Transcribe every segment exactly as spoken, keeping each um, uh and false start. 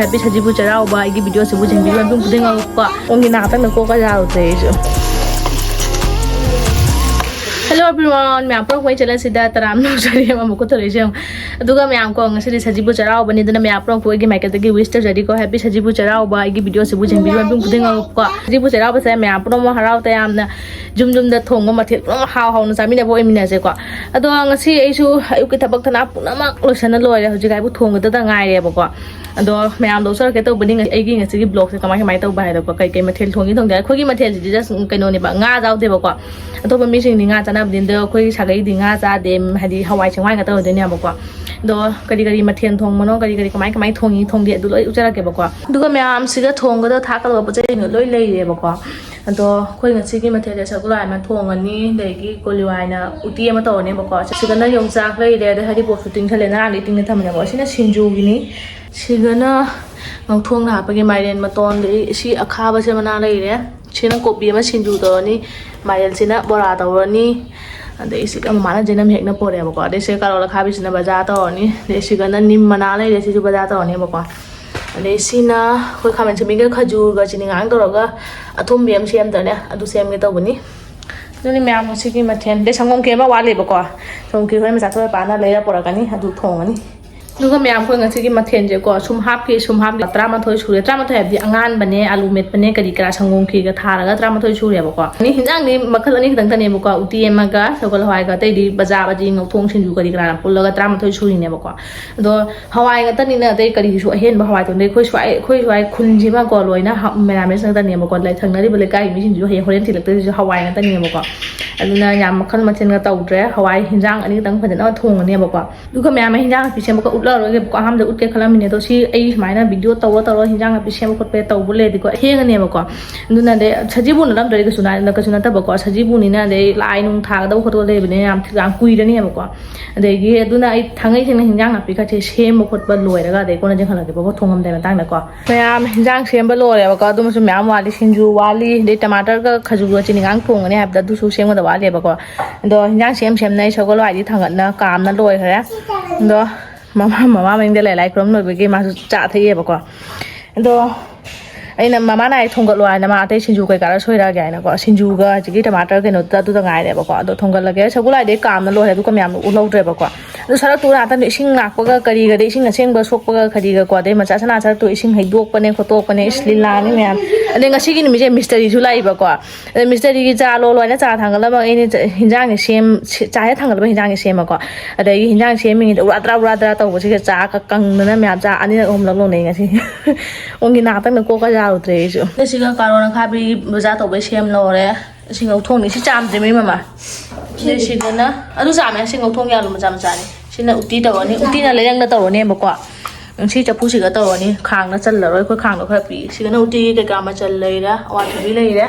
Happy ꯁꯖꯤꯕꯨ ꯆꯩꯔꯥꯎꯕ꯫ ꯑꯩꯒꯤ ꯚꯤꯗꯤꯑꯣꯁꯤꯕꯨ ꯌꯦꯡꯕꯤꯕ ꯃꯤꯄꯨꯝ ꯈꯨꯗꯤꯡꯃꯛꯀꯣ, ꯈꯣꯡꯒꯤ ꯅꯥ ꯈꯛꯇꯪꯗ ꯀꯣꯛꯀ ꯌꯥꯎꯗ꯭ꯔꯦ ꯑꯩꯁꯨ꯫ Hello everyone, ꯃꯌꯥꯝ ꯄꯨꯝꯅꯃꯛ ꯑꯩ ꯆꯦꯅꯦꯜꯁꯤꯗ ꯇꯔꯥꯝꯅ ꯑꯣꯛꯆꯔꯤ ꯑꯃ ꯃꯈꯨꯠ ꯊꯣꯔꯛꯏꯁꯦ ꯌꯦꯡꯉꯨ꯫ ꯑꯗꯨꯒ ꯃꯌꯥꯝ ꯀꯣ, ꯉꯁꯤꯗꯤ ꯁꯖꯤꯕꯨ ꯆꯩꯔꯥꯎꯕꯅꯤ, ꯑꯗꯨꯅ ꯃꯌꯥꯝ ꯄꯨꯝꯅꯃꯛꯄꯨ ꯑꯩꯒꯤ ꯃꯥꯏꯀꯩꯗꯒꯤ wish ꯇꯧꯖꯔꯤꯀꯣ, happy ꯁꯖꯤꯕꯨ ꯆꯩꯔꯥꯎꯕ꯫ ꯑꯩꯒꯤ ꯚꯤꯗꯤꯑꯣꯁꯤꯕꯨ ꯌꯦꯡꯕꯤꯕ ꯃꯤꯄꯨꯝ ꯈꯨꯗꯤꯡꯃꯛꯀꯣ, ꯁꯖꯤꯕꯨ ꯆꯩꯔꯥꯎꯕꯁꯦ ꯃꯌꯥꯝ ꯄꯨꯝꯅꯃꯛ ꯍꯔꯥꯎ ꯇꯌꯥꯝꯅ ꯌꯨꯝ ꯌꯨꯝꯗ ꯊꯣꯡꯕ ꯃꯊꯦꯜ ꯄꯨꯝꯅꯃꯛ ꯍꯥꯎ ꯍꯥꯎꯅ ꯆꯥꯃꯤꯟꯅꯕ ꯑꯣꯏꯃꯤꯟꯅꯁꯦꯀꯣ꯫ ꯑꯗꯣ ꯉꯁꯤ ꯑꯩꯁꯨ ꯑꯌꯨꯛꯀꯤ ꯊꯕꯛ ꯊꯅꯥ ꯄꯨꯝꯅꯃꯛ ꯂꯣꯏꯁꯟꯅ ꯂꯣꯏꯔꯦ, ꯍꯧꯖꯤꯛ ꯍꯥꯏꯕꯨ ꯊꯣꯡꯒꯗꯗ ꯉꯥꯏꯔꯦꯕꯀꯣ꯫ ꯑꯗꯣ ꯃꯌꯥꯝꯗ ꯎꯠꯆꯔꯛꯀꯦ ꯇꯧꯕꯅꯤ, ꯉ-, ꯑꯩꯒꯤ ꯉꯁꯤꯒꯤ vlogꯁꯦ ꯀꯃꯥꯏ ꯀꯃꯥꯏ ꯇꯧꯕ ꯍꯥꯏꯗꯣꯀꯣ, ꯀꯩ ꯀꯩ ꯃꯊꯦꯜ ꯊꯣꯡꯉꯤ ꯊꯣꯡꯗꯦ꯫ ꯑꯩꯈꯣꯏꯒꯤ ꯃꯊꯦꯜꯁꯤꯗꯤ just ꯀꯩꯅꯣꯅꯦꯕ, ꯉꯥ ꯆꯥꯎꯗꯦꯕꯀꯣ꯫ ꯑꯇꯣꯞꯄ ꯃꯤꯁꯤꯡꯗꯤ ꯉꯥ ꯆꯥꯅꯕꯅꯤ, ꯑꯗꯣ ꯑꯩꯈꯣꯏ ꯁꯥꯒꯩꯗꯤ ꯉꯥ ꯆꯥꯗꯦ, ꯍꯥꯏꯗꯤ ꯍꯋꯥꯏ ꯆꯦꯡꯋꯥꯏ ꯉꯥꯛꯇ ꯑꯣꯏꯗꯣꯏꯅꯦꯕꯀꯣ꯫ ꯑꯗꯣ ꯀꯔꯤ ꯀꯔꯤ ꯃꯊꯦꯜ ꯊꯣꯡꯕꯅꯣ, ꯀꯔꯤ ꯀꯔꯤ ꯀꯃꯥꯏ ꯀꯃꯥꯏ ꯊꯣꯡꯉꯤ ꯊꯣꯡꯗꯦ, ꯑꯗꯨ ꯂꯣꯏ ꯎꯠꯆꯔꯛꯀꯦꯕꯀꯣ꯫ ꯑꯗꯨꯒ ꯃꯌꯥꯝꯁꯤꯒ ꯊꯣꯡꯒꯗꯕ ꯊꯥꯛꯀꯗꯕ ꯄꯣꯠ ꯆꯩꯁꯤꯡꯗꯣ ꯂꯣꯏ ꯂꯩꯔꯦꯕꯀꯣ꯫ ꯑꯗꯣ ꯑꯩꯈꯣꯏ ꯉꯁꯤꯒꯤ ꯃꯊꯦꯜꯁꯦ ꯁꯒꯣꯜ ꯍꯋꯥꯏ ꯑꯃ ꯊꯣꯡꯉꯅꯤ, ꯑꯗꯒꯤ ꯀꯣꯂꯤ ꯍꯋꯥꯏꯅ ꯎꯇꯤ ꯑꯃ ꯇꯧꯔꯅꯦꯕꯀꯣ꯫ ꯁꯤꯗꯅ ꯌꯣꯡꯆꯥꯛ ꯂꯩꯔꯦ, ꯑꯗꯩ ꯍꯔꯤꯕꯣꯞꯁꯨ ꯇꯤꯡꯁꯜꯂꯦ, ꯉꯔꯥꯡꯗꯒꯤ ꯇꯤꯡꯅ ꯊꯝꯕꯅꯦꯕꯀꯣ꯫ ꯁꯤꯅ ꯁꯤꯡꯖꯨꯒꯤꯅꯤ, ꯁꯤꯗꯅ ꯉꯧꯊꯣꯡꯅ ꯍꯥꯞꯄꯒꯤ ꯃꯥꯏꯔꯦꯟ ꯃꯇꯣꯟꯗꯒꯤ ꯁꯤ ꯑꯈꯥꯕꯁꯦ ꯃꯅꯥ ꯂꯩꯔꯦ꯫ ꯁꯤꯅ ꯀꯣꯕꯤ ꯑꯃ ꯁꯤꯡꯖꯨ ꯇꯧꯔꯅꯤ, ꯃꯥꯏꯔꯦꯟꯁꯤꯅ ꯕꯣꯔꯥ ꯇꯧꯔꯅꯤ, ꯑꯗꯩ ꯁꯤꯒ ꯃꯃꯥꯅ ꯖꯦꯅꯝ ꯍꯦꯛꯅ ꯄꯣꯔꯛꯑꯦꯕꯀꯣ꯫ ꯑꯗꯩ ꯁꯤꯒ ꯀꯥꯔꯣꯠ ꯑꯈꯥꯕꯤꯁꯤꯅ ꯕꯖꯥꯔ ꯇꯧꯔꯅꯤ, ꯑꯗꯩ ꯁꯤꯒꯅ ꯅꯤꯝ ꯃꯅꯥ ꯂꯩꯔꯦ, ꯁꯤꯁꯨ ꯕꯖꯥꯔ ꯇꯧꯔꯅꯦꯕꯀꯣ꯫ ꯑꯗꯩ ꯁꯤꯅ ꯑꯩꯈꯣꯏ ꯈꯥꯃꯦꯟ ꯑꯁꯤꯟꯕꯤꯒ ꯈꯖꯨꯔꯒ ꯆꯤꯅꯤ ꯉꯥꯡ ꯇꯧꯔꯒ ꯑꯊꯨꯝꯕꯤ ꯑꯃ ꯁꯦꯝꯗꯣꯏꯅꯦ, ꯑꯗꯨ ꯁꯦꯝꯒꯦ ꯇꯧꯕꯅꯤ꯫ ꯑꯗꯨꯅꯤ ꯃꯌꯥꯝ ꯉꯁꯤꯒꯤ ꯃꯊꯦꯜ꯫ ꯑꯗꯩ ꯁꯪꯒꯣꯝ ꯈꯦꯔ ꯑꯃ ꯋꯥꯠꯂꯤꯕꯀꯣ, ꯁꯪꯒꯣꯝ ꯈꯦꯔ ꯍꯣꯔꯦꯟ ꯃꯆꯥ ꯊꯣꯏ ꯃꯄꯥꯅ ꯂꯩꯔ ꯄꯨꯔꯛꯀꯅꯤ, ꯑꯗꯨ ꯊꯣꯡꯉꯅꯤ꯫ ꯑꯗꯨꯒ ꯃꯌꯥꯝ ꯑꯩꯈꯣꯏ ꯉꯁꯤꯒꯤ ꯃꯊꯦꯜꯁꯦꯀꯣ, ꯁꯨꯝ ꯍꯥꯞꯈꯤ ꯁꯨꯝ ꯍꯥꯞꯈꯤ ꯇꯔꯥꯃꯥꯊꯣꯏ ꯁꯨꯔꯦ꯫ ꯇꯔꯥꯃꯥꯊꯣꯏ ꯍꯥꯏꯕꯗꯤ ꯑꯉꯥꯟꯕꯅꯦ, ꯑꯂꯨ ꯃꯦꯠꯄꯅꯦ, ꯀꯔꯤ ꯀꯔꯥ, ꯁꯪꯒꯣꯝ ꯈꯤꯔꯒ ꯊꯥꯔꯒ ꯇꯔꯥꯃꯥꯊꯣꯏ ꯁꯨꯔꯦꯕꯀꯣ꯫ ꯑꯅꯤ ꯍꯤꯟꯖꯥꯡꯗꯤ ꯃꯈꯜ ꯑꯅꯤ ꯈꯛꯇꯪ ꯊꯅꯦꯕꯀꯣ, ꯎꯇꯤ ꯑꯃꯒ ꯁꯒꯣꯜ ꯍꯋꯥꯏꯒ, ꯑꯇꯩꯗꯤ ꯕꯖꯥꯔ ꯑꯗꯤ ꯉꯧꯊꯣꯡ ꯁꯤꯡꯖꯨ ꯀꯔꯤ ꯀꯔꯥꯅ ꯄꯨꯜꯂꯒ ꯇꯔꯥꯃꯥꯊꯣꯏ ꯁꯨꯔꯤꯅꯦꯕꯀꯣ꯫ ꯑꯗꯣ ꯍꯋꯥꯏ ꯉꯥꯛꯇꯅꯤꯅ ꯑꯇꯩ ꯀꯔꯤꯁꯨ ꯑꯍꯦꯟꯕ ꯍꯋꯥꯏ ꯊꯣꯡꯗꯦ꯫ ꯑꯩꯈꯣꯏ ꯁ꯭ꯋꯥꯏ, ꯑꯩꯈꯣꯏ ꯁ꯭ꯋꯥꯏ ꯈꯨꯟꯁꯤꯃꯀꯣ ꯂꯣꯏꯅ ꯍ-, ꯃꯦꯔꯥꯃꯦꯁ ꯉꯥꯛꯇꯅꯦꯕꯀꯣ꯫ ꯂꯩ-, ꯊꯪꯅꯔꯤꯕ ꯂꯩꯀꯥꯏꯒꯤ ꯃꯤꯁꯤꯡꯁꯨ ꯍꯌꯦꯡ ꯍꯣꯔꯦꯟ ꯊꯤꯜꯂꯛꯇꯣꯏꯁꯤꯁꯨ ꯍꯋꯥꯏ ꯉꯥꯛꯇꯅꯦꯕꯀꯣ꯫ ꯑꯗꯨꯅ ꯌꯥꯝ ꯃꯈꯜ ꯃꯊꯦꯜꯒ ꯇꯧꯗ꯭ꯔꯦ, ꯍꯋꯥꯏ ꯍꯤꯟꯖꯥꯡ ꯑꯅꯤꯈꯛꯇꯪ ꯐꯖꯅ ꯊꯣꯡꯉꯅꯦꯕꯀꯣ꯫ ꯑꯗꯨꯒ ꯃꯌꯥꯝ ꯍꯤꯟꯖꯥꯡ ꯅꯥꯄꯤ ꯁꯦꯝꯕ ꯈꯛ ꯎꯠꯂꯔꯣꯏꯒꯦꯕꯀꯣ꯫ ꯑꯍꯥꯟꯕꯗ ꯎꯠꯀꯦ ꯈꯜꯂꯝꯃꯤꯅꯦ, ꯑꯗꯣ ꯁꯤ ꯑꯩ ꯁꯨꯃꯥꯏꯅ ꯚꯤꯗꯤꯑꯣ ꯇꯧꯔ ꯇꯧꯔ ꯍꯤꯟꯖꯥꯡ ꯅꯥꯄꯤ ꯁꯦꯝꯕ ꯈꯣꯠꯄ ꯇꯧꯕ ꯂꯩꯔꯗꯤꯀꯣ ꯊꯦꯡꯉꯅꯦꯕꯀꯣ꯫ ꯑꯗꯨꯅ ꯑꯗꯩ ꯁꯖꯤꯕꯨ ꯅꯠꯂꯝꯗ꯭ꯔꯗꯤ ꯀꯩꯁꯨ ꯅꯥ-, ꯀꯩꯁꯨ ꯅꯠꯇꯕꯀꯣ꯫ ꯁꯖꯤꯕꯨꯅꯤꯅ ꯑꯗꯩ ꯂꯥꯏ ꯅꯨꯡ ꯊꯥꯒꯗꯕ ꯈꯣꯠꯇꯕ ꯂꯩꯕꯅꯤꯅ ꯌꯥꯝ, ꯌꯥꯝ ꯀꯨꯏꯔꯅꯦꯕꯀꯣ꯫ ꯑꯗꯒꯤ ꯑꯗꯨꯅ ꯑꯩ ꯊꯥꯡꯉꯩ ꯁꯦꯡꯅ ꯍꯤꯟꯖꯥꯡ ꯅꯥꯄꯤ ꯈꯔꯁꯦ ꯁꯦꯝꯕ ꯈꯣꯠꯄ ꯂꯣꯏꯔꯒ ꯑꯗꯩ ꯀꯣꯟꯅ ꯆꯦꯟꯈꯠꯂꯛꯀꯦꯕꯀꯣ, ꯊꯣꯡꯉꯝꯗꯥꯏ ꯃꯇꯥꯡꯗꯀꯣ꯫ ꯃꯌꯥꯝ ꯍꯤꯟꯖꯥꯡ ꯁꯦꯝꯕ ꯂꯣꯏꯔꯦꯕꯀꯣ, ꯑꯗꯨꯃꯁꯨ ꯃꯌꯥꯝ ꯋꯥꯠꯂꯤ꯫ ꯁꯤꯡꯖꯨ ꯋꯥꯠꯂꯤ, ꯑꯗꯩ ꯇꯃꯥꯇꯔꯒ ꯈꯖꯨꯔꯒ ꯆꯤꯅꯤꯒꯥꯡ ꯊꯣꯡꯒꯅꯤ ꯍꯥꯏꯕꯗ ꯑꯗꯨꯁꯨ ꯁꯦꯝꯒꯗꯕ ꯋꯥꯠꯂꯤꯕꯀꯣ꯫ ꯑꯗꯣ ꯍꯤꯟꯖꯥꯡ ꯁꯦꯝ ꯁꯦꯝꯅ ꯑꯩ ꯁꯒꯣꯜ ꯍꯋꯥꯏꯗꯤ ꯊꯥꯡꯒꯠꯅ ꯀꯥꯝꯅ ꯂꯣꯏꯈ꯭ꯔꯦ꯫ ꯑꯗꯣ ꯃꯃꯥ ꯃꯃꯥ ꯃꯅꯤꯡꯗ ꯂꯩ, ꯂꯥꯏ ꯈꯨꯔꯨꯝ ꯂꯣꯏꯕꯒꯤ ꯃꯥꯁꯨ ꯆꯥ ꯊꯛꯏꯑꯕꯀꯣ꯫ ꯑꯗꯣ ꯑꯩꯅ ꯃꯃꯥꯅ ꯑꯩ ꯊꯣꯡꯒꯠꯂꯣ ꯍꯥꯏꯅ, ꯃꯥ ꯑꯇꯩ ꯁꯤꯡꯖꯨ ꯀꯩꯀꯥꯗ ꯁꯣꯏꯔꯛꯑꯒꯦ ꯍꯥꯏꯅꯀꯣ, ꯁꯤꯡꯖꯨꯒ ꯍꯧꯖꯤꯛꯀꯤ ꯇꯃꯥꯇꯔ ꯀꯩꯅꯣꯗꯨꯗ ꯑꯗꯨꯗ ꯉꯥꯏꯔꯦꯕꯀꯣ꯫ ꯑꯗꯣ ꯊꯣꯡꯒꯠꯂꯒꯦ꯫ ꯁꯒꯣꯜ ꯍꯋꯥꯏꯗꯤ ꯀꯥꯝꯅ ꯂꯣꯏꯔꯦ, ꯑꯗꯨꯒ ꯃꯌꯥꯝꯗꯣ ꯎꯍꯧꯗ꯭ꯔꯦꯕꯀꯣ꯫ ꯑꯗꯨ ꯁꯔꯛꯇꯨ ꯉꯥꯛꯇꯅꯤ, ꯏꯁꯤꯡ ꯂꯥꯛꯄꯒ ꯀꯔꯤꯒꯗꯤ, ꯏꯁꯤꯡ ꯑꯁꯦꯡꯕ ꯁꯣꯛꯄꯒ ꯀꯔꯤꯒꯀꯣ, ꯑꯗꯩ ꯃꯆꯥ ꯁꯅꯥ ꯁꯔꯛꯇꯨ ꯏꯁꯤꯡ ꯍꯩꯗꯣꯛꯄꯅꯦ ꯈꯣꯠꯇꯣꯛꯄꯅꯦ꯫ ꯏꯁ, ꯂꯤꯂꯥꯅꯤ ꯃꯌꯥꯝ꯫ ꯑꯗꯩ ꯉꯁꯤꯒꯤ ꯅꯨꯃꯤꯠꯁꯦ ꯃꯤꯁꯇꯔꯤꯁꯨ ꯂꯥꯛꯏꯕꯀꯣ꯫ ꯑꯗꯩ ꯃꯤꯁꯇꯔꯤꯒꯤ ꯆꯥ ꯂꯣꯜꯂꯣ ꯍꯥꯏꯅ ꯆꯥ ꯊꯥꯡꯒꯠꯂꯝꯃꯒ ꯑꯩꯅ ꯆꯥ-, ꯍꯤꯟꯖꯥꯡꯁꯦ ꯁꯦꯝ-, ꯁꯦ-, ꯆꯥ ꯍꯦꯛ ꯊꯥꯡꯒꯠꯂꯝꯃꯒ ꯍꯤꯟꯖꯥꯡꯁꯦ ꯁꯦꯝꯃꯀꯣ꯫ ꯑꯗꯒꯤ ꯍꯤꯟꯖꯥꯡ ꯁꯦꯝꯃꯤꯉꯩꯗ ꯎꯔꯥ ꯗ꯭ꯔꯥ ꯎꯔꯥ ꯗ꯭ꯔꯥ ꯇꯧꯕꯁꯤꯒ ꯆꯥ ꯀ-, ꯀꯪꯗꯅ ꯃꯌꯥꯝ ꯆꯥ ꯑꯅꯤꯔꯛ ꯑꯍꯨꯝꯂꯛ ꯂꯣꯟꯅꯩ ꯉꯁꯤ꯫ ꯑꯣꯡꯒꯤ ꯅꯥꯇꯪꯗ ꯀꯣꯛꯀ ꯌꯥꯔꯨꯗ꯭ꯔꯦ ꯑꯩꯁꯨ꯫ ꯑꯁꯤꯒ ꯀꯥꯔꯣꯟ ꯑꯈꯥꯕꯤ ꯕꯖꯥꯔ ꯇꯧꯕꯩ ꯁꯦꯝ ꯂꯧꯔꯦ꯫ ꯁꯤ ꯉꯧꯊꯣꯡꯅꯤ꯫ ꯁꯤ ꯆꯥꯝꯗ꯭ꯔꯤꯕ ꯃꯃꯥ꯫ ꯁꯤ ꯁꯤꯗꯅ ꯑꯗꯨ ꯆꯥꯝꯃꯦ꯫ ꯁꯤ ꯉꯧꯊꯣꯡ ꯌꯥꯂꯨ ꯃꯆꯥ ꯃꯆꯥꯅꯤ꯫ ꯁꯤꯅ ꯎꯇꯤ ꯇꯧꯔꯅꯤ꯫ ꯎꯇꯤꯅ ꯂꯩꯔꯪꯗ ꯇꯧꯔꯅꯦꯕꯀꯣ꯫ ꯁꯤ ꯆꯐꯨꯁꯤꯒ ꯇꯧꯔꯅꯤ꯫ ꯈꯥꯡꯅ ꯆꯜꯂꯔꯣꯏ꯫ ꯑꯩꯈꯣꯏ ꯈꯥꯡꯗꯣ ꯈꯔ ꯄꯤꯛꯏ꯫ ꯁꯤꯗꯅ ꯎꯇꯤꯒꯤ ꯀꯩꯀꯥ ꯃꯆꯜ ꯂꯩꯔꯦ꯫ ꯑꯋꯥꯊꯕꯤ ꯂꯩꯔꯦ꯫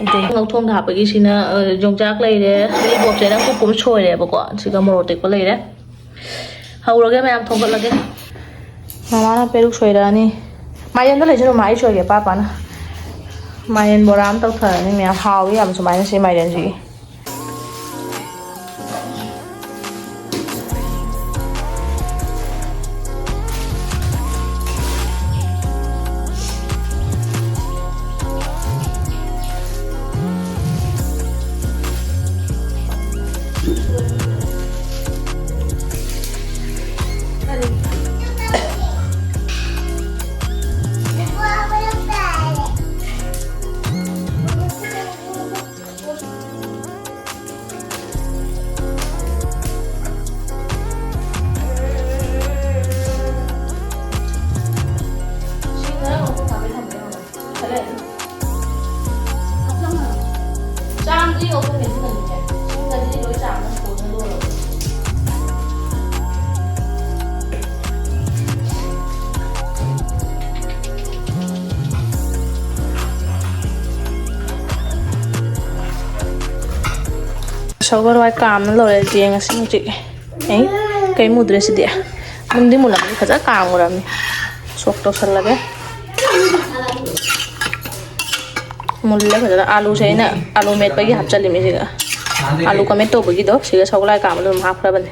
ꯑꯗꯩ ꯉꯧꯊꯣꯡꯗ ꯍꯥꯞꯄꯒꯤ ꯁꯤꯅ, ꯑ, ꯌꯣꯡꯆꯥꯛ ꯂꯩꯔꯦ꯫ ꯑꯗꯩ ꯏꯕꯣꯛꯁꯦ ꯅꯪ ꯀꯨꯞ ꯀꯨꯞ ꯁꯣꯏꯔꯦꯕꯀꯣ꯫ ꯁꯤꯒ ꯃꯣꯔꯣꯛ ꯑꯇꯦꯛꯄ ꯂꯩꯔꯦ꯫ ꯍꯧꯔꯒꯦ ꯃꯌꯥꯝ, ꯊꯣꯡꯒꯠꯂꯒꯦ꯫ ꯃꯃꯥꯅ ꯄꯦꯔꯨꯛ ꯁꯣꯏꯔꯛꯑꯅꯤ꯫ ꯃꯥꯏꯔꯦꯟꯗꯣ ꯂꯩꯁꯅꯨ ꯃꯥ, ꯑꯩ ꯁꯣꯏꯒꯦ ꯄꯥ ꯄꯥꯅ꯫ ꯃꯥꯏꯔꯦꯟ ꯕꯣꯔꯥ ꯑꯃ ꯇꯧꯊꯔꯅꯤ ꯃꯌꯥꯝ꯫ ꯍꯥꯎꯏ ꯌꯥꯝ ꯁꯨꯃꯥꯏꯅ ꯁꯤ ꯃꯥꯏꯔꯦꯟꯁꯤꯒꯤ꯫ ꯆꯥꯝꯗꯤ ꯂꯧꯊꯣꯛꯀꯦ ꯑꯗꯨꯒꯅꯤꯅꯦ꯫ ꯁꯤꯡꯒꯗꯤ ꯂꯣꯏ ꯆꯥꯝꯃ ꯁꯣꯏꯅ ꯂꯣꯏꯔꯕ꯫ ꯁꯒꯣꯜ ꯍꯋꯥꯏ ꯀꯥꯝꯅ ꯂꯣꯏꯔꯦ꯫ ꯌꯦꯡꯉꯁꯤ ꯍꯧꯖꯤꯛ꯫ ꯑꯦ, ꯀꯩ ꯃꯨꯗ꯭ꯔꯦ ꯁꯤꯗꯤ꯫ ꯃꯨꯟꯗꯤ ꯃꯨꯜꯂꯝꯃꯅꯤ, ꯐꯖꯅ ꯀꯥꯝꯈ꯭ꯔꯕꯅꯤ꯫ ꯁꯣꯛ ꯇꯧꯁꯜꯂꯒꯦ꯫ ꯃꯨꯜꯂꯦ ꯐꯖꯅ꯫ ꯑꯥꯂꯨꯁꯦ ꯑꯩꯅ ꯑꯥꯂꯨ ꯃꯦꯠꯄꯒꯤ ꯍꯥꯞꯆꯜꯂꯤꯃꯤ ꯁꯤꯒ꯫ ꯑꯥꯂꯨ ꯀꯃꯦꯠ ꯇꯧꯕꯒꯤꯗꯣ ꯁꯤꯒ ꯁꯒꯣꯜ ꯍꯋꯥꯏ ꯀꯥꯝꯕꯗꯣ ꯑꯗꯨꯝ ꯍꯥꯞꯈ꯭ꯔꯕꯅꯦ꯫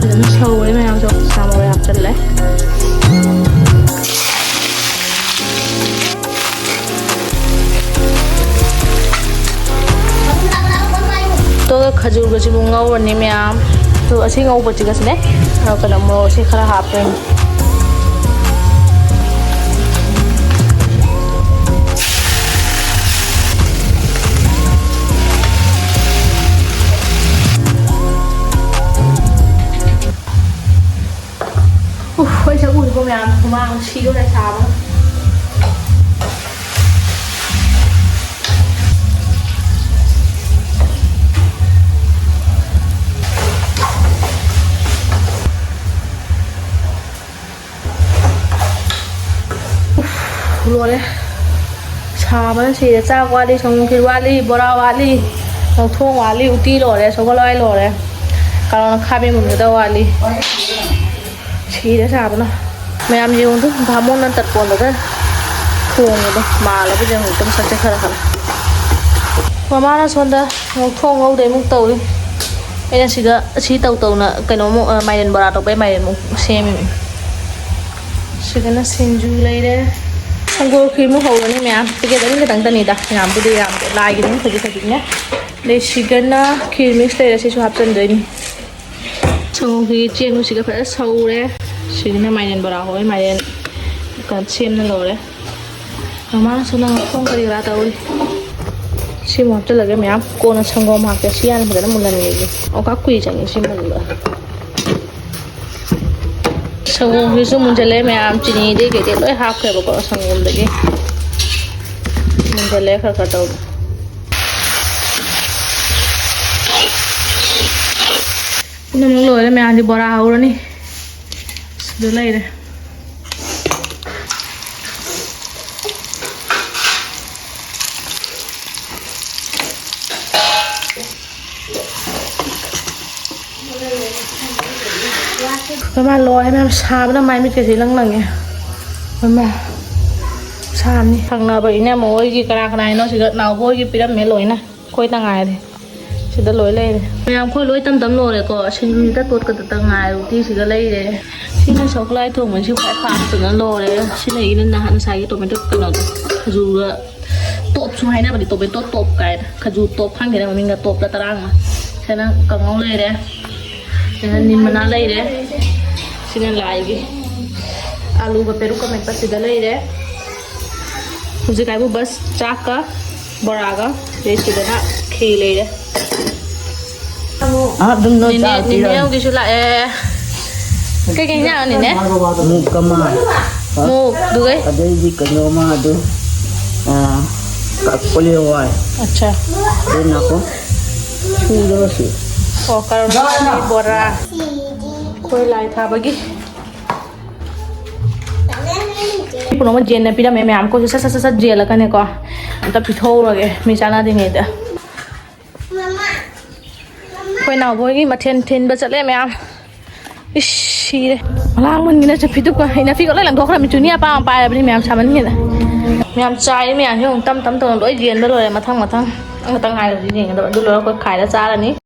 ꯐꯖꯅ ꯁꯧꯔꯦ ꯃꯌꯥꯝꯁꯨ, ꯁꯥ ꯃꯔꯣꯏ ꯍꯥꯞꯆꯤꯜꯂꯦ꯫ ꯑꯗꯨꯒ ꯈꯖꯨꯔꯒꯁꯤꯕꯨ ꯉꯧꯔꯅꯤ ꯃꯌꯥꯝ꯫ ꯑꯗꯨ ꯑꯁꯤ ꯉꯧꯕꯁꯤꯒꯁꯤꯅꯦ, ꯑ, ꯀꯩꯅꯣ, ꯃꯣꯔꯣꯛꯁꯦ ꯈꯔ ꯍꯥꯞꯇꯣꯏꯅꯤ꯫ ꯎꯐ, ꯑꯩ ꯁꯛ ꯎꯔꯤꯕꯣ ꯃꯌꯥꯝ? ꯍꯨꯃꯥꯡ ꯁꯤꯗꯣꯔꯦ ꯁꯥꯕꯅ꯫ ꯎꯐ, ꯂꯣꯏꯔꯦ꯫ ꯁꯥꯕꯅ ꯁꯤꯔꯦ꯫ ꯆꯥꯛ ꯋꯥꯠꯂꯤ, ꯁꯪꯒꯣꯝ ꯈꯤꯔ ꯋꯥꯠꯂꯤ, ꯕꯣꯔꯥ ꯋꯥꯠꯂꯤ, ꯂꯧꯊꯣꯡ ꯋꯥꯠꯂꯤ, ꯎꯇꯤ ꯂꯣꯏꯔꯦ, ꯁꯒꯣꯜ ꯍꯋꯥꯏ ꯂꯣꯏꯔꯦ꯫ ꯀꯔꯣꯅ ꯈꯥꯃꯦꯟ ꯃꯨꯟꯒꯗꯕ ꯋꯥꯠꯂꯤ꯫ ꯁꯤꯔꯦ ꯁꯥꯕꯅ꯫ ꯃꯌꯥꯝ ꯌꯦꯡꯉꯨꯗꯨ, ꯚꯥꯃꯣꯟꯅ ꯇꯠꯄꯣꯟꯗꯒ ꯊꯣꯡꯉꯤꯗꯣ ꯃꯥꯜꯂꯕ ꯌꯦꯡꯉꯨ, ꯃꯁꯛꯁꯦ ꯈꯔ ꯈꯔ꯫ ꯃꯃꯥꯅ ꯁꯣꯝꯗ ꯑꯃꯨꯛ ꯊꯣꯡ ꯉꯧꯗꯣꯏ ꯑꯃꯨꯛ ꯇꯧꯔꯤ꯫ ꯑꯩꯅ ꯁꯤꯗ ꯁꯤ ꯇꯧ ꯇꯧꯅ ꯀꯩꯅꯣꯃꯨꯛ, ꯑ, ꯃꯥꯏꯔꯦꯟ ꯕꯣꯔꯥ ꯇꯧꯕꯩ ꯃꯥꯏꯔꯦꯟꯃꯨꯛ ꯁꯦꯝꯃꯤꯃꯤ꯫ ꯁꯤꯗꯅ ꯁꯤꯡꯖꯨ ꯂꯩꯔꯦ꯫ ꯁꯪꯒꯣꯝ ꯈꯤꯔꯃꯨꯛ ꯍꯧꯔꯅꯤ ꯃꯌꯥꯝ꯫ ꯄꯦꯀꯦꯠ ꯑꯅꯤ ꯈꯛꯇꯪꯇꯅꯤꯗ, ꯌꯥꯝꯕꯨꯗꯤ ꯌꯥꯝꯗꯦ꯫ ꯂꯥꯏꯒꯤꯗꯨꯅ ꯈꯖꯤꯛ ꯈꯖꯤꯛꯅꯦ꯫ ꯑꯗꯩ ꯁꯤꯒꯅ ꯈꯤꯔ ꯃꯤꯛꯁ ꯂꯩꯔꯦ, ꯁꯤꯁꯨ ꯍꯥꯞꯆꯤꯟꯗꯣꯏꯅꯤ꯫ ꯁꯪꯒꯣꯝꯒꯤ ꯆꯦꯡꯗꯨ ꯁꯤꯒ ꯐꯖꯅ ꯁꯧꯔꯦ꯫ ꯁꯤꯒꯅ ꯃꯥꯏꯔꯦꯟ ꯕꯣꯔꯥ ꯍꯧꯔꯦ, ꯃꯥꯏꯔꯦꯟ ꯁꯦꯝꯅ ꯂꯧꯔꯦ꯫ ꯃꯃꯥꯅꯁꯨ ꯅꯪ ꯊꯣꯡ ꯀꯔꯤ ꯀꯔꯥ ꯇꯧꯔꯤ꯫ ꯁꯤꯃꯨꯛ ꯍꯥꯞꯆꯤꯜꯂꯒꯦ ꯃꯌꯥꯝ꯫ ꯀꯣꯟꯅ ꯁꯪꯒꯣꯝ ꯍꯥꯞꯀꯦ꯫ ꯁꯤ ꯍꯥꯟꯅ ꯐꯖꯅ ꯃꯨꯜꯍꯟꯈꯤꯒꯦ꯫ ꯑꯣ, ꯀꯥ ꯀꯨꯏ ꯆꯪꯉꯦ ꯁꯤ ꯃꯨꯟꯕ꯫ ꯁꯪꯒꯣꯝꯁꯤꯁꯨ ꯃꯨꯟꯖꯜꯂꯦ ꯃꯌꯥꯝ꯫ ꯆꯤꯅꯤꯗꯩ ꯀꯩꯗꯩ ꯂꯣꯏ ꯍꯥꯞꯈ꯭ꯔꯦꯕꯀꯣ ꯁꯪꯒꯣꯝꯗꯒꯤ꯫ ꯃꯨꯟꯖꯜꯂꯦ ꯈꯔ ꯈꯔ ꯇꯧꯔꯦ꯫ ꯄꯨꯝꯅꯃꯛ ꯂꯣꯏꯔꯦ ꯃꯌꯥꯝꯁꯦ꯫ ꯕꯣꯔꯥ ꯍꯧꯔꯅꯤ꯫ ꯁꯤꯗ ꯂꯩꯔꯦ꯫ ꯃꯃꯥ ꯂꯣꯏꯔꯦ ꯃꯌꯥꯝ, ꯁꯥꯕꯅ ꯃꯥꯏ ꯃꯤꯠꯀꯁꯦ ꯏꯂꯪ ꯂꯪꯉꯦ꯫ ꯃꯃꯥ ꯁꯥꯅꯤ꯫ ꯊꯪꯅꯕ ꯏꯅꯝꯃ ꯍꯣꯏꯒꯤ ꯀꯅꯥ ꯀꯅꯥ ꯍꯥꯏꯅꯣ ꯁꯤꯗ ꯅꯥꯎꯕ ꯍꯣꯏꯒꯤ ꯄꯤꯔꯝꯃꯦ ꯂꯣꯏꯅ꯫ ꯑꯩꯈꯣꯏꯇ ꯉꯥꯏꯔꯦ꯫ ꯁꯤꯗ ꯂꯣꯏ ꯂꯩꯔꯦ꯫ ꯃꯌꯥꯝ ꯑꯩꯈꯣꯏ ꯂꯣꯏ ꯇꯝ ꯇꯝ ꯂꯣꯏꯔꯦꯀꯣ꯫ ꯁꯤꯡꯖꯨꯁꯤꯗ ꯇꯣꯠꯀꯗꯇ ꯉꯥꯏꯔꯦ꯫ ꯎꯇꯤꯁꯤꯒ ꯂꯩꯔꯦ꯫ ꯁꯤꯅ ꯁꯧꯒ꯭ꯂꯥꯏ ꯊꯣꯡꯕꯁꯤ ꯈ꯭ꯋꯥꯏ ꯐꯥꯁꯇꯅ ꯂꯣꯏꯔꯦ꯫ ꯁꯤꯅ ꯑꯩꯅ ꯅꯍꯥꯟ ꯉꯁꯥꯏꯒꯤ ꯇꯣꯃꯦꯇꯣ ꯀꯩꯅꯣꯗꯣ, ꯈꯖꯨꯔꯒ ꯇꯣꯞꯁꯨ ꯍꯥꯏꯅꯕꯅꯤ, ꯇꯣꯃꯦꯇꯣ ꯇꯣꯞ ꯀꯥꯏꯅ꯫ ꯈꯖꯨꯔ ꯇꯣꯞ ꯈꯪꯗꯦꯅ ꯃꯃꯤꯡꯒ, ꯇꯣꯞꯇ ꯇꯔꯥꯃꯉꯥ꯫ ꯁꯤꯅ ꯀꯥꯡꯉꯧ ꯂꯩꯔꯦ꯫ ꯁꯤꯅ ꯅꯤꯝ ꯃꯅꯥ ꯂꯩꯔꯦ꯫ ꯁꯤꯅ ꯂꯥꯏꯒꯤ꯫ ꯑꯂꯨꯒ ꯄꯦꯔꯨꯛꯀ ꯃꯦꯠꯄ ꯁꯤꯗ ꯂꯩꯔꯦ꯫ ꯍꯧꯖꯤꯛ ꯍꯥꯏꯕꯨ ꯕꯁ ꯆꯥꯛꯀ ꯕꯣꯔꯥꯒ, ꯑꯗꯩ ꯁꯤꯗꯅ ꯈꯦꯔ ꯂꯩꯔꯦ꯫ ꯑꯗꯨꯝ ꯅꯣꯏ ꯅꯦꯅꯦ, ꯆꯥꯔ ꯅꯦꯅꯦ ꯄꯤꯔꯛꯑꯅꯤ꯫ ꯍꯧꯒꯤꯁꯨ ꯂꯥꯛꯑꯦ꯫ ꯀꯩꯀꯩ ꯍꯤꯟꯖꯥꯡꯅꯣ, ꯅꯦꯅꯦ? ꯃꯨꯛ ꯑꯃ꯫ ꯃꯨꯛ, ꯑꯗꯨꯒꯩ? ꯑꯗꯩꯗꯤ ꯀꯩꯅꯣ ꯑꯃ ꯑꯗꯨ, ꯑ, ꯀ-, ꯀꯣꯂꯤ ꯍꯋꯥꯏ꯫ ꯑꯠꯆꯥ꯫ ꯑꯗꯩ ꯅꯥꯀꯨꯞ ꯁꯨꯗꯕꯁꯤ꯫ ꯑꯣ, ꯀꯔꯣꯅꯥ ꯕꯣꯔꯥ꯫ ꯑꯩꯈꯣꯏ ꯂꯥꯏ ꯊꯥꯕꯒꯤ꯫ ꯄꯨꯝꯅꯃꯛ ꯖꯦꯟꯅ ꯄꯤꯔꯝꯃꯦ ꯃꯌꯥꯝ꯫ ꯑꯩꯈꯣꯏꯁꯨ ꯁꯠ ꯁꯠ ꯁꯠ ꯁꯠ ꯖꯦꯜꯂꯒꯅꯦꯀꯣ, ꯑꯝꯇ ꯄꯤꯊꯣꯛꯎꯔꯒꯦ ꯃꯤ ꯆꯥꯟꯅꯗ꯭ꯔꯤꯉꯩꯗ꯫ ꯑꯩꯈꯣꯏ ꯅꯥꯎꯕꯣꯏꯒꯤ ꯃꯊꯦꯜ ꯊꯤꯟꯕ ꯆꯠꯂꯦ ꯃꯌꯥꯝ꯫ ꯏꯁ, ꯁꯤꯔꯦ꯫ ꯂꯥꯡꯃꯟꯒꯤꯅ ꯆꯐꯤꯗꯨꯀꯣ꯫ ꯑꯩ ꯅꯥꯄꯤꯒ ꯂꯣꯏ ꯂꯪꯊꯣꯛꯈ꯭ꯔꯃꯤ꯫ ꯆꯨꯅꯤ ꯑꯄꯥꯝ ꯄꯥꯏꯔꯕꯅꯤ ꯃꯌꯥꯝ ꯁꯥꯃꯟꯒꯤꯅ꯫ ꯃꯌꯥꯝ ꯆꯥꯏꯔꯦ ꯃꯌꯥꯝꯁꯦ ꯑꯃꯨꯛ ꯇꯝ ꯇꯝ ꯇꯧꯅ ꯂꯣꯏ ꯌꯦꯟꯕ ꯂꯣꯏꯔꯦ꯫ ꯃꯊꯪ ꯃꯊꯪ꯫ ꯑꯃꯈꯛꯇꯪ ꯉꯥꯏꯔꯕꯗꯤ ꯌꯦꯡꯒꯗꯕ꯫ ꯑꯗꯨ ꯂꯣꯏꯔ ꯑꯩꯈꯣꯏ ꯈꯥꯏꯔ ꯆꯥꯔꯅꯤ꯫